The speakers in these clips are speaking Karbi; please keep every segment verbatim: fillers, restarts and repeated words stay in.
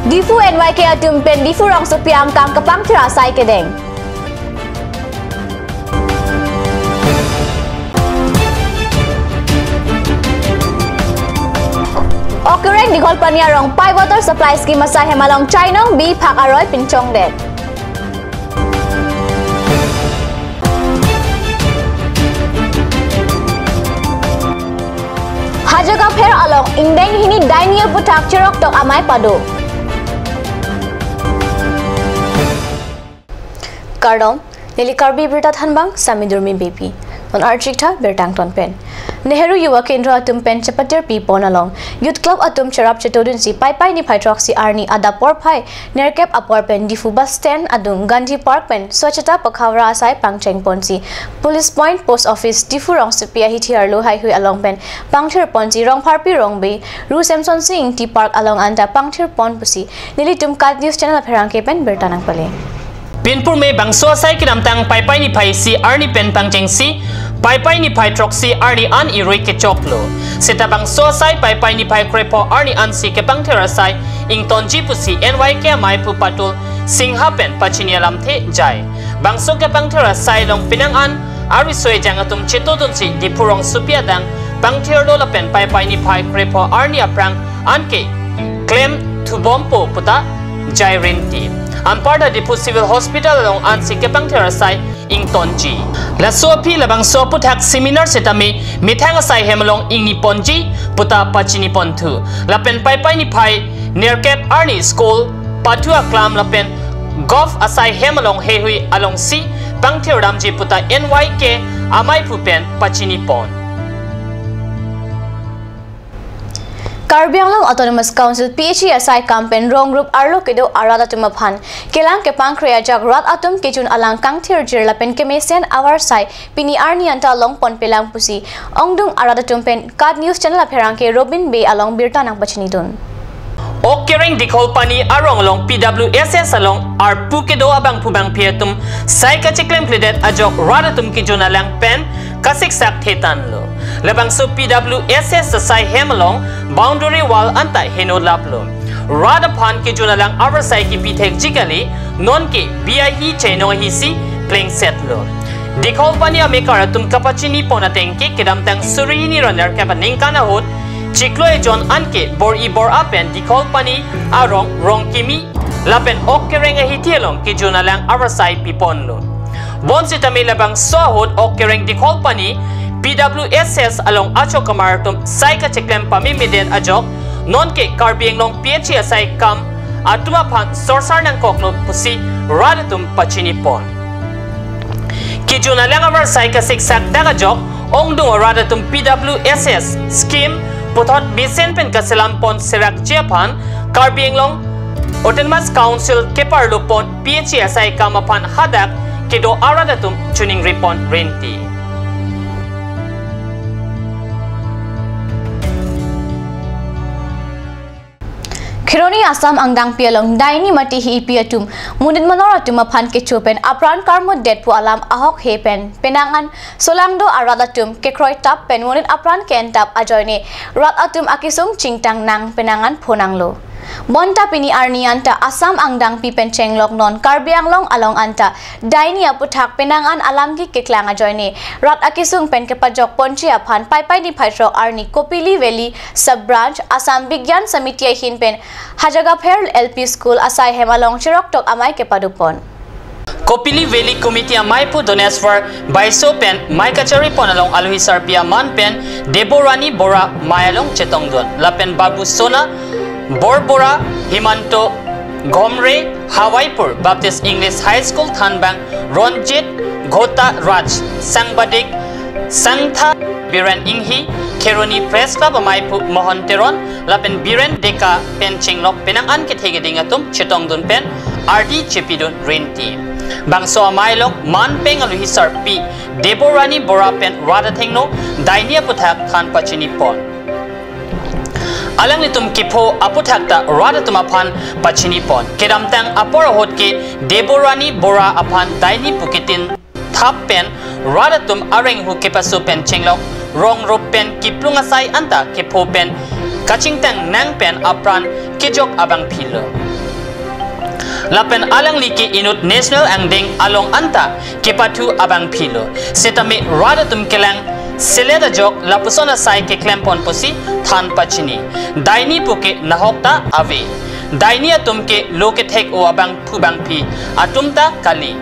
Diphu N Y K atum pen Diphu rongsopi angkang kepangthir asai kedeng. Ok Kereng Dikholpani arong Pi Water Supply Scheme asai hem along chainong bi phak aroi pinchongdet. Hajagapher along ingdeng hini daini aputhak cheroktok amei pado. Kardom, neli Karbi Birta thanbang Sami Durmi Beypi. Non archik tha birta angton pen. Nehru Yuva Kendra atum pen chepatir pipon along Youth Club atum cherap chetodunsi Paipai niphai throksi arni adap porphai nerkep apor pen Diphu bus stand adung Gandhi Park pen Swachhata Pakhawra asai pangcheng ponsi Police Point Post Office Diphu rongsopi ahithi arlo haihui along pen pangthir ponsi Rongpharpi Rongbe Ru Semsonsing Ingti Park along anta pangthir pon pusi nelitum KAT News Channel apherangke pen birta nangpale. Pinpur me bangso asai kedamtang Paipai niphai isi arni pen pangchengsi Paipai niphai throksi arni an irui kechoklo. Seta bangso asai Paipai niphai krepho arni ansi kepangthir asai ingtonji pusi N Y K amei pu Patul Singha pen pachini alamthe jai. Bangso kepangthir asai along penang an ariso ejang atum chetodunsi Diphu rongsopi adang pangthirlo lapen Paipai niphai krepho arni aphrang anke klem thubompo puta jai rinti. Anparta Diphu Civil Hospital along ansi kepangthir asai ingtonji. Laso aphi labangso aputhak seminar setame methang asai hem along ingni ponji puta pachini ponthu. Lapen Paipai niphai nerkep arni school pathu aklam lapen golf asai hem along heihui alongsi pangthir damji puta N Y K amei pu pen pachini pon. Karbi Anglong Autonomous Council P H E asai kam pen rong rup arlo kedo arat atum aphan kelang kepangkre ajak rat atum kejun alang kangthirjir lapen kemesen avarsai pini arni anta longpon pelang pusi ongdung arat atum pen KAT News Channel apherangke Robin Bey along birta nangpachinidun. Ok Kereng Dikholpani arong along P W S S along arpu kedo abangphu bangphi atum sai kacheklem kledet ajok rat atum kejun alang pen kasiksak thetanlo. Labangso P W S S asai hem along boundary wall anta heno laplo. Rat aphan kejun alang avarsai kipi thekji kali, nonke bi ahi chainong ahisi plengsetlo. Dikholpani amekar atum kapachini pon atengke kedamtang suri hini ra nerkep aningkan ahut chiklo ejon anke bor-i bor-a pen Dikholpani arong Rongkimi lapen Ok Kereng ahithi along kejun alang avarsai piponlo. Bonsitame labangso ahut Ok Kereng Dikholpani P W S S along achokamar atum sai kacheklem pamemedet ajok nonke Karbi Anglong P H E asai kam atum aphan sorsar nangkoklo pusi rat atum pachini pon. Kejun alang avarsai kasiksak dak ajok ongdung arat atum P W S S scheme puthot mesen pen kaselam pon serakji aphan Karbi Anglong Autonomous Council keparlo pon P H E asai kam aphan hadak kedo arat atum choningri pon rinti. Kheroni Assam angdangpi along daini mate hipi atum monit manor atum aphan kecho pen apran karmutdet pu alam ahok he pen penang an solangdo arat atum kekroi tap pen monit apran ke-en tap ajoine rat atum akesung chingtang nang penang an phonanglo. Bonta pini arni anta Assam angdangpi pen chenglok non Karbi Anglong along anta daini aputhak penang an alamgi keklang ajoine rat akesung pen kepajok ponji aphan Paipai niphai throk arni Kopili Valley Sub Branch, Assam Bigyan Samiti ahin pen Hajagapher L P School asai hem along cheroktok amei kepadopon. Kopili Valley Committee amei pu Doneswar Baiso pen mei kachari pon along alohi sarpi aman pen Deborani Bora mei along chetongdun. Lapen Babu Sona Borbora, Himanto Gomre, Hawaipur Baptist English High School thanbang Ronjit Ghota Raj, Sangbadik Sangtha Biren Inghi, Kheroni Press Club amei pu Mohon Teron, lapen Biren Deka pen chenglok penang an kethe keding atum chetongdun pen ardi chepidun rinti. Bangso amei along man pen alohi sarpi Deborani Bora pen rat athengno daini aputhak than pachini pon. Alanglitum kepho aputhak ta rat atum aphan pachini pon. Kedamtang apor ahut ke Deborani Bora aphan daini pu ketin thap pen rat atum arenghu kepaso pen chenglok rong rup pen kiplung asai anta kepho pen kachingtang nang pen apran kejok abangphilo. Lapen alangli ke inut national angdeng along anta kepathu abangphi lo. Setame rat atum kelang selet ajok lapuson asai keklem pon pusi than pachini. Daini pu ke nahok ta ave. Daini atum ke lo kethek-o abangphu bangphi atum ta kali.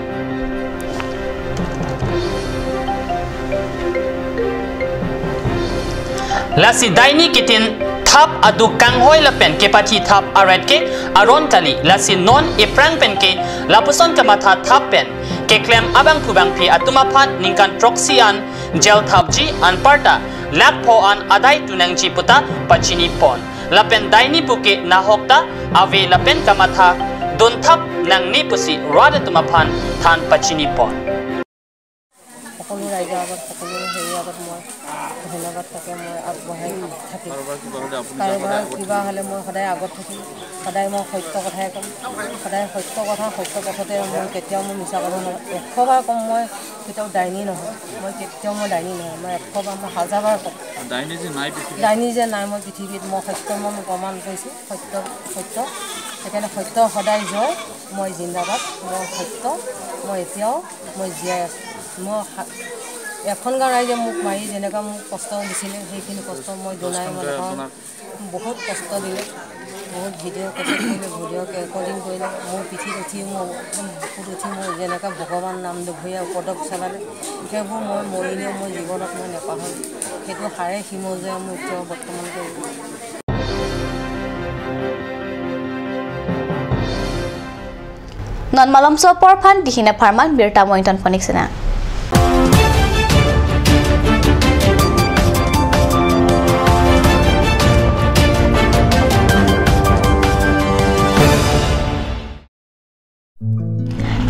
Lasi daini kitin thap aduk kanghoi lapen kepathi thap aret ke aron kali. Lasi non ephrang pen ke lapuson kamatha thap pen keklem abangphu bangphi atum aphan ningkan throksi an jail thapji, anparta lakh pho an adai tu nangji puta pachini pon. Lapen daini pu ke nahok ta ave lapen kamatha dun thap nangne pusi rat atum aphan than pachini pon. সকলো ৰাইজৰ আগত, সকলো হেৰিৰ আগত মই ধন্যবাদ তাকে মই আগবঢ়াই থাকিম। কাৰোবাৰ কিবা হ'লে আপুনি কাৰোবাৰ সদায় আগত কিবা থাকিব। হ'লে মই সদায় আগত থাকিম। সদায় মই সত্য কথাই ক'ম। সদায় সত্য কথা, সত্য পথতে মই কেতিয়াও মই মিছা কথা নকওঁ। এশ বাৰ ক'ম, মই কেতিয়াও ডাইনী নহয়। মই কেতিয়াও মই ডাইনী নহয়। মই এশ বাৰ, মই হাজাৰ বাৰ ক'ম। ডাইনী যে নাই পৃথিৱীত। ডাইনী যে নাই মই পৃথিৱীত, মই সত্য মই প্ৰমাণ কৰিছোঁ। সত্য, সত্য। সেইকাৰণে সত্য সদায় জয়। মই জিন্দাবাদ। মই সত্য। মই এতিয়াও মই জীয়াই আছোঁ। মই সা-, এখন গাঁও ৰাইজে মোক মাৰি যেনেকুৱা মোক কষ্ট দিছিলে, সেইখিনি কষ্ট মই দুনাই মানে পাওঁ। আপোনাক বহুত কষ্ট দিলে, বহুত ভিডিঅ' কেছেট কৰিলে, ভিডিঅ' ৰেকৰ্ডিং কৰিলে, মোৰ পিঠিত উঠি, মোৰ একদম বুকুত উঠি, মোৰ যেনেকৈ ভগৱান নাম দুঘৰীয়া উপদ্ৰৱ চলালে, সেইবোৰ মই মৰিলেও মই জীৱনত মই নেপাহৰোঁ। সেইটো হাড়ে হিমজুৱে মোৰ এতিয়াও বৰ্তমান কৰি। Non malomso apor aphan dihina pharman birta mointon phonik sena.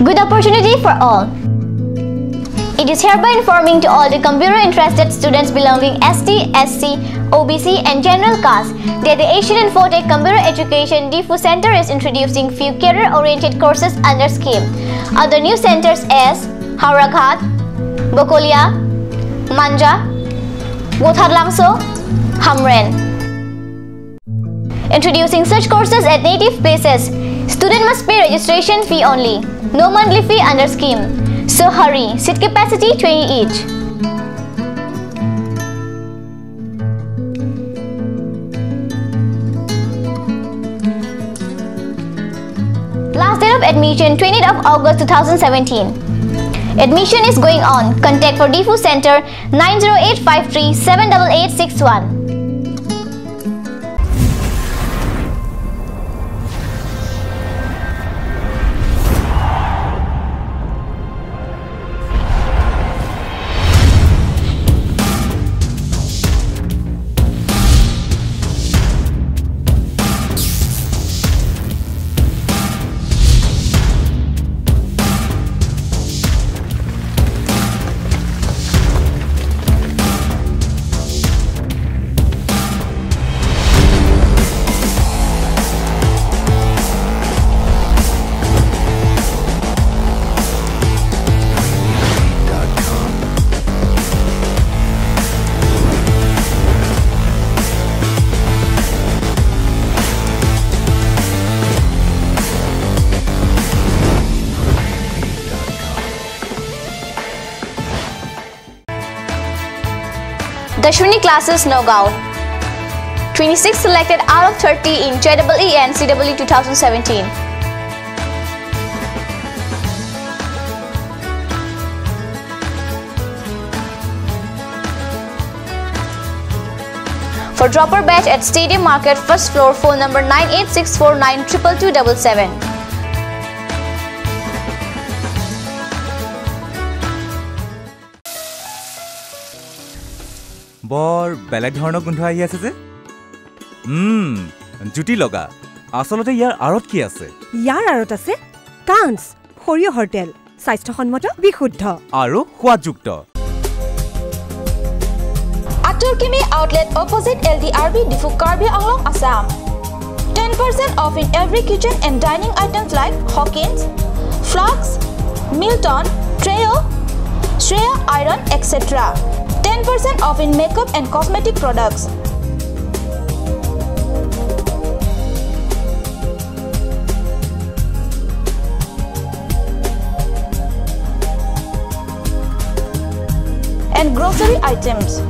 Good opportunity for all. It is hereby informing to all the computer interested students belonging S T, S C, O B C and general caste that the Asian Infotech Computer Education Diphu Center is introducing few career-oriented courses under scheme. Other new centers as Howraghat, Bokolia, Manja, Vothatlangso, Hamren. Introducing such courses at native places. Student must pay registration fee only. No monthly fee under scheme. So hurry, seat capacity twenty each. Last date of admission, twentieth of August two thousand seventeen. Admission is going on. Contact for Diphu Center nine zero eight five three seven double eight six one. Dashwini Classes, Nagaon. Twenty-six selected out of thirty in J E E and C E E two thousand seventeen. For dropper batch at Stadium Market, first floor, phone number nine eight six four nine triple two double seven. বৰ বেলেগ ধৰণৰ গোন্ধ আহি আছে যে। উম, জুতি লগা। আচলতে ইয়াৰ আঁৰত কি আছে? ইয়াৰ আঁৰত আছে কাঞ্চ, সৰিয়হৰ তেল, স্বাস্থ্যসন্মত, বিশুদ্ধ। আৰু সোৱাদযুক্ত। Atur Kimi Outlet, opposite L D R B, Diphu, Karbi Anglong, Assam. Ten percent off in every kitchen and dining items like Hawkins, flasks, Milton, Treo, Shreya iron, et cetera. Ten percent off in makeup and cosmetic products. items.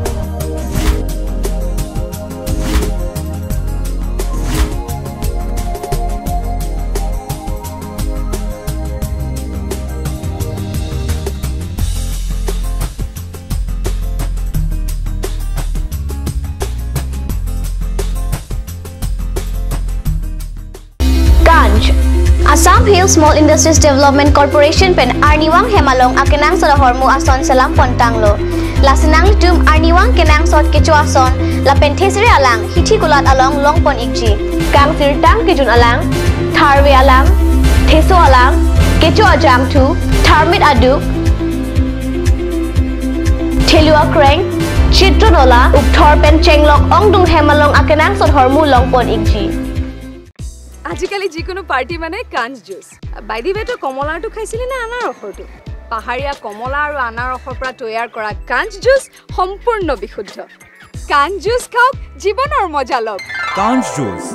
Kanj. Assam Hill Small Industries Development Corporation pen arnivang hem along akenangsot ahormu ason selam pon tanglo. Lasi nanglitum arnivang kenangsot kecho ason lapen thesere alang hithi kulat along long pon ikji. Kangsirtang kejun alang, tharve alang, theso alang, kecho ajangthu, tharmit aduk, thelu akreng, chitron ola, ukthor pen chenglok ongdung hem along akenangsot ahormu long pon ikji. আজিকালি যিকোনো পাৰ্টি মানে কাঞ্জ juice. By the ৱে, তই কমলাৰটো খাইছিলি নে আনাৰসৰটো? পাহাৰীয়া কমলা আৰু আনাৰসৰ পৰা তৈয়াৰ কৰা কাঞ্জ জুচ সম্পূৰ্ণ বিশুদ্ধ। কাঞ্জ জুচ খাওক, জীৱনৰ মজা লওক। Kanj Juice.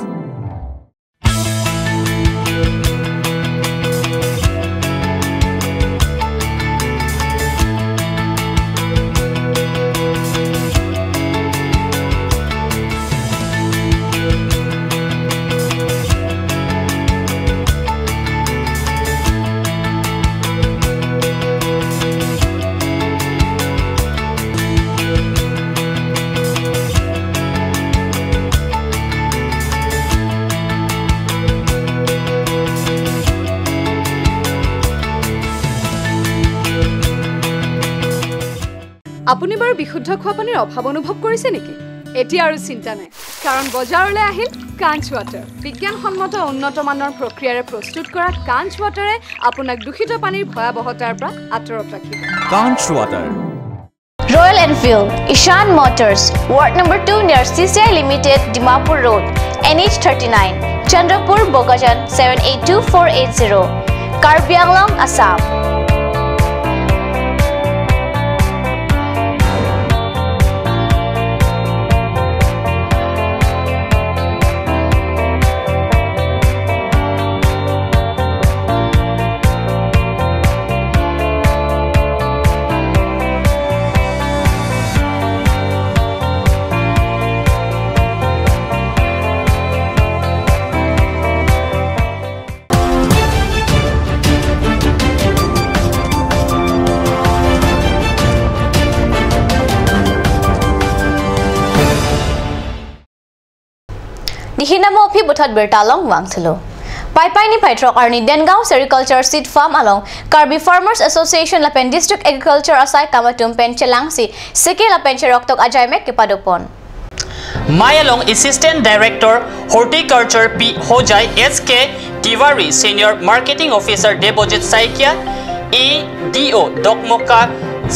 আপুনি বাৰু বিশুদ্ধ খোৱা পানীৰ অভাৱ অনুভৱ কৰিছে নেকি? এতিয়া আৰু চিন্তা নাই, কাৰণ বজাৰলৈ আহিল কাঞ্চ ৱাটাৰ। বিজ্ঞানসন্মত উন্নত মানৰ প্ৰক্ৰিয়াৰে প্ৰস্তুত কৰা কাঞ্চ ৱাটাৰে আপোনাক দূষিত পানীৰ ভয়াৱহতাৰ পৰা আঁতৰত ৰাখিব। Kanj Water. Royal Enfield, Ishan Motors, Ward number two near C C I Limited, Dimapur Road, N H thirty-nine, Chandrapur, Bokajan, seven eight two four eight zero, Karbi Anglong, Assam. Nihin amo aphi puthot birta along vangthulo. Paipai niphai throk arni Dengaon Sericulture Seed Farm along Karbi Farmers Association lapen District Agriculture asai kam atum pen chelangsi seke lapen cheroktok ajaimek kepadopon. Mai along Assistant Director Horticulture P Hojai, S K Tiwari, Senior Marketing Officer Debojit Saikia, A D O Dokmoka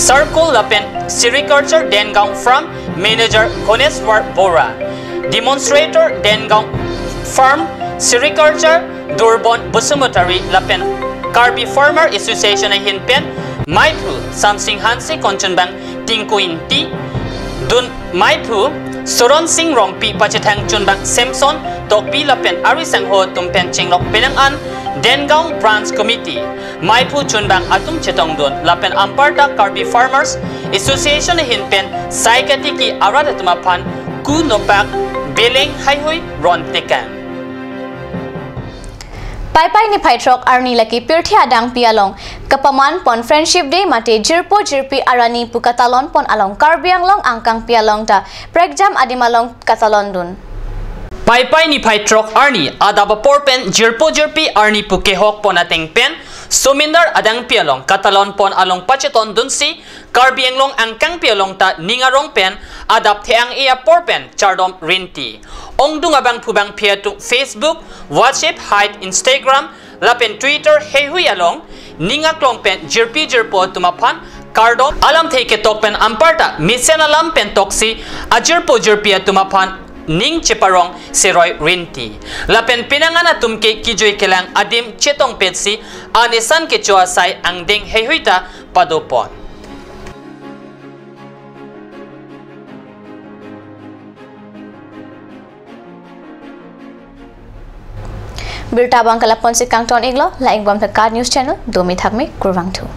Circle lapen Sericulture Dengaon Farm Manager Ghoneswar Bora, Demonstrator Dengaon Farm Sericulture Durbon Basumatary lapen Karbi Farmer Association ahin pen maiphu Samsing Hanse, konchunbang Tinku Ingti, dun maiphu Soron Sing Rongpi pachethang chunbang Samson Tokbi lapen ari sangho atum pen chenglok penang an Dengaon Branch Committee, maiphu chunbang atum chetongdun lapen anparta Karbi Farmers Association ahin pen sai katiki arat atum aphan ku nopak beleng haihui ron tekang. Paipai niphai throk arni lake pirthe adangpi along kapaman pon Friendship Day mate jirpo jirpi arni pu katalon pon along Karbi Anglong angkangpi along ta prekjam adim along katalon dun. Paipai niphai throk arni adap apor pen jirpo jirpi arni pu kehok pon ateng pen somindar adangpi along katalon pon along pacheton dunsi Karbi Anglong angkangpi along ta ning arong pen adap the-ang-e apor pen chardom rinti. Ongdung abangphu bangphi atum Facebook, WhatsApp, hai Instagram lapen Twitter heihui along ning aklong pen jirpi jirpo atum aphan kardom alamthe ketok pen anparta mesen alam pen toksi ajirpo jirpi atum aphan ning cheparong seroi rinti. Lapen penang an atum ke kejui kelang adim chetongpetsi anesan kecho asai angdeng heihui ta padopon. Birta abang ke lapu-ansi kangton iklo, la-ik bom the KAT News Channel, domi thakmi, kurvangthu.